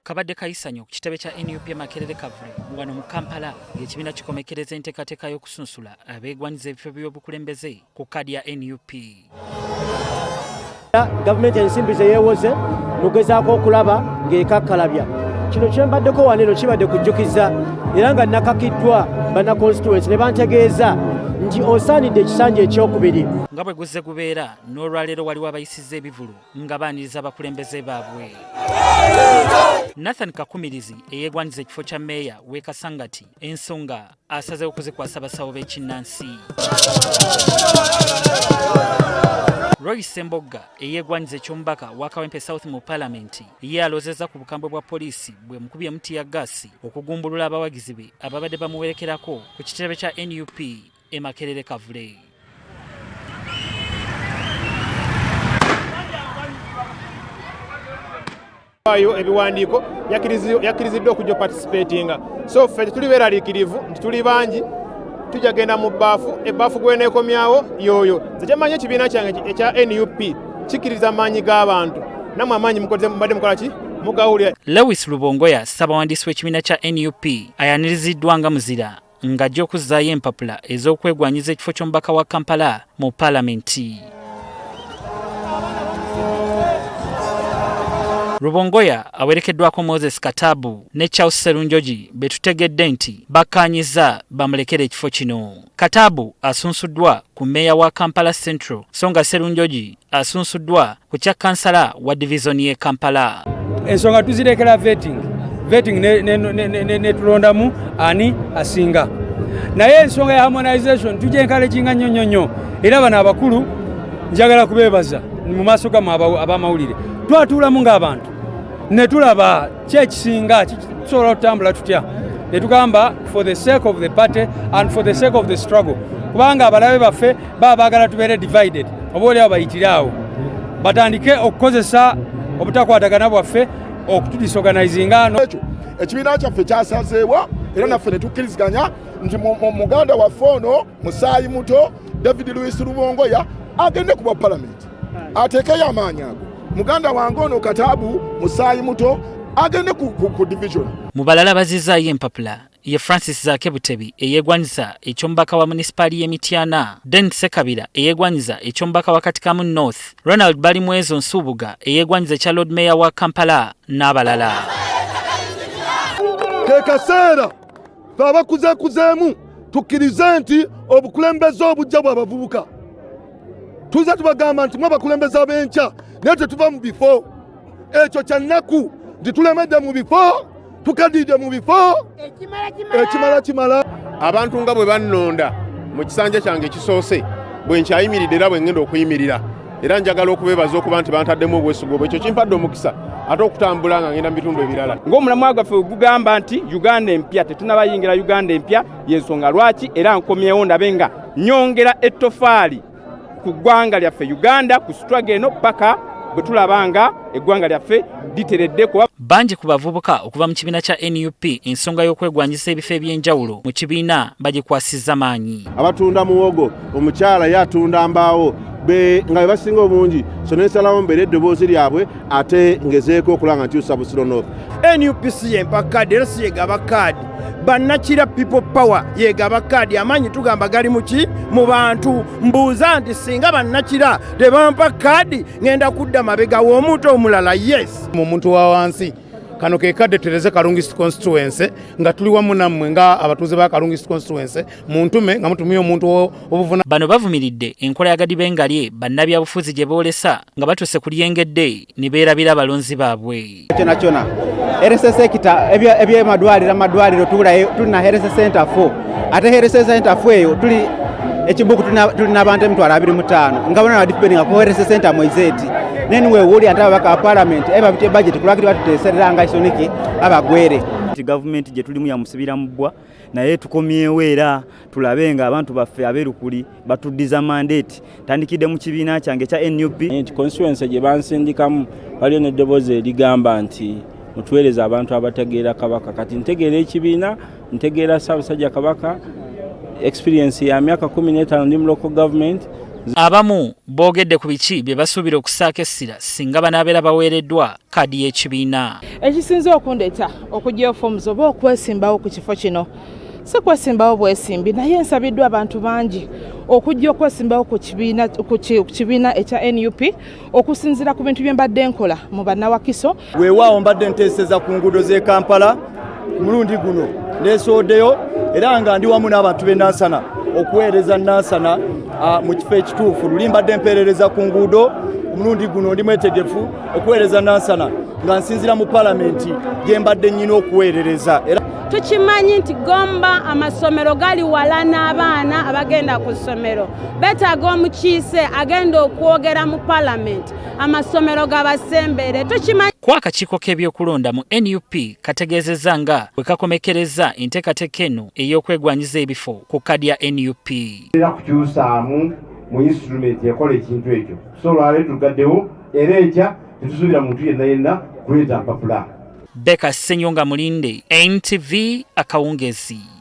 Kabadde kayisanyo ku kitebe kya NUP e Makerere Kavule wano mu Kampala ng'ekibiina kikomekereza enteekateeka y'okusunsula abeegwanyiza ebifo by'obukulembeze ku kaadi ya NUP. Gavumenti ensimbi ze yeewoze mugezaako okulaba ng'ekakkalabya. Kino kye mbaddeko wano eno kibadde kujjukiza era nga nakakiddwa banna constituency ne bantegeeza nti osaanidde ekisanja ekyokubiri. Nga bwe guzze gubeera n'olwaleero waliwo abayisizza ebivulu nga baaniriza abakulembeze baabwe. Nathan Kakumirizi eyeegwanyiza ekifo kya meeya w'e Kasangati ensonga asazeewo okuzikwasa abasawo b'ekinnansi. Roy Sembogga eyeegwanyiza eky'omubaka wa Kawempe South mu palamenti ye aloozezza ku bukambwe bwa poliisi bwemukubyemu ttiyaggaasi okugumbulula abawagizi be ababadde bamuwerekerako ku kitebe kya NUP e Makerere Kavule. Ayo ebiwandiiko yakkiriziddwa okujja participatinga, so ffe tetuli beeraliikirivu nti tuli bangi, tujja genda mu bbaafu, ebbaafu gweneekomyawo yooyo. Nze kyemanyi ekibiina kyange ekya NUP kikkiriza maanyi g'abantu, nammwe amaanyi mukoze mubadde mukola ki mugawulira. Lewis Lubongoya ssabawandiisi w'ekibiina kya NUP ayaniriziddwa nga muzira ng'ajja okuzzaayo empapula ez'okwegwanyiza ekifo ky'omubaka wa Kampala mu palamenti. Rubongoya awerekeddwako Moses Katabu ne Charles Serunjogi be tutegedde nti bakkaanyizza bamulekere ekifo kino. Katabu asunsuddwa ku mmeeya wa Kampala Central so nga Serunjogi asunsuddwa ku kya kansala wa divizoni y'e Kampala. Ensonga tuzirekera vetting, vetting netulondamu ani asinga, naye ensonga ya harmonization tujja encouraginga nnyo nnyo nnyo, era bano abakulu njagala kubeebaza mu maaso gammwe ab'amawulire. Twatuulamu ng'abantu ne tulaba ki ekisinga, tusobola okutambula tutya, ne tugamba for the sake of the party and for the sake of the struggle, kubanga abalabe baffe baba baagala tubeere divided, oba oliawo bayitire awo batandike okukozesa obutakwatagana bwaffe okutudisorganizinga. Ekyo ekibiina kyaffe kyasazeewo era naffe ne tukkiriziganya nti muganda waffe ono musaayi muto David Lewis Rubongoya agende ku bwa palamenti ateekeyo amaanyi ago. Muganda wange ono Katabu musaayi muto agende ku division. Mu balala bazizzaayo empapula ye Francis Zaake Butebi eyeegwanyiza eky'omubaka wa munisipaali y'e Mityana, Den Ssekabira eyeegwanyiza eky'omubaka wa Katikamu North, Ronald Balimwezo Nsubuga eyeegwanyiza ekya Lord Mayor wa Kampala n'abalala. Ke kaseera fe abakuzeekuzeemu tukkirize nti obukulembeze obujja bw'abavubuka. Tuze tubagamba nti mwe abakulembeze ab'enkya, naye tetuva mu bifo. Ekyo kya nnaku nti tulemedde mu bifo, tukaddiridde mu bifo, ekimala kimala. Abantu nga bwe bannonda mu kisanja kyange ekisoose, bwe nkyayimiridde era bwe ngenda okuyimirira, era njagala okubeebaza okuba nti bantaddemu obwesigwa obwo. Ekyo kimpadde omukisa ate okutambula nga ngenda mu bitundu ebirala. Ng'omulamwa gwaffe gugamba nti Uganda empya, tetunabayingira Uganda empya, y'ensonga lwaki era nkomyewo ndabe nga nyongera ettofaali ku ggwanga lyaffe Uganda ku struggle eno paka bwe tulaba nga eggwanga lyaffe literedde. Kuba bangi ku bavubuka okuva mu kibiina kya NUP ensonga y'okwegwanyisa ebifo eby'enjawulo mu kibiina bagikwasizza maanyi. Abatunda muwogo, omukyala ye atunda mbaawo, nga be basinga obungi, so nensalawo mbeere eddoboozi lyabwe ate ngezeeko okulaba nga nkyusa Busiro North. NUP si yempa kaadi era si yegaba kaadi, bannakira People Power yegaba kaadi. Amaanyi tugamba gali muki mu bantu. Mbuuza nti singa bannakira tebampa kaadi ngenda kudda mabega w'omuntu omulala. Yes, omuntu wa wansi kano ke kadde tutereze Kalungi constituency nga tuli wamu nammwe nga abatuuze ba Kalungi constituency, muntume nga mutumye omuntu obuvuna. Bano bavumiridde enkola ya Gadibengalye bannabyabufuzi gye boolesa nga batuuse ku lyengedde ne beerabira abalonzi baabwe. Kyona kyona health sector, ebyemadwaliro, amadwaliro tulina health center 4, ate health center 4 eyo tuli ekibuku tulina abantu 25,000 nga bona badependinga ku health center Moizeti. Neni wewuli ate ababaka ba parliament ebabite budget kulwakiri batuteeserera nga isoniki abagwere. Nti gavumenti gye tulimu yamusibira mu bbwa, naye tukomyewo era tulabe nga abantu baffe ab'erukuli batuddiza mandate. Tandikidde mu kibiina kyange ekya NUP. Nti constituency gye bansindikamu waliyo n'eddoboozi erigamba nti mutuweereze abantu abategeera Kabaka. Kati ntegeera ekibiina, ntegeera Ssaabasajja Kabaka, experience ya myaka 15 ndi mu local government, Abamu boogedde ku biki bye basuubira okussaako essira singa banaabeera baweereddwa kaadi y'ekibiina. Ekisinze okundeeta okuggyayo forms oba okwesimbawo ku kifo kino si kwesimbawo bwesimbi, naye nsabiddwa abantu bangi okujja okwesimbawo ku kibiina ekya NUP okusinziira ku bintu bye mbadde nkola mu bannawakiso. Weewaawo mbadde nteeseza ku nguudo z'e Kampala ku mulundi guno neesowoddeyo era nga ndi wamu n'abantu b'e Nansana okuweereza Nansana mu kifo ekituufu. Luli mbadde mpeerereza ku nguudo, ku mulundi guno ndi mwetegefu okuweereza Nansana nga nsinziira mu palamenti gye mbadde nnyina okuweerereza. Era tukimanyi nti Gomba amasomero gali wala n'abaana abagenda ku ssomero beetaaga omukiise agenda okwogera mu palamenti amasomero gabasembere. Tukimanyi Ko akakiiko k'ebyokulonda mu NUP kategeezezza nga bwe kakomekerezza enteekateeka eno ey'okwegwanyiza ebifo ku kkaadi ya NUP. Era kukyusaamu mu instrument ekola ekintu ekyo, so olwaleero tugaddewo era enkya tetusuubira muntu yenna yenna kuleeta mpapula. Beka Ssenyonga Mulinde, NTV akawungeezi.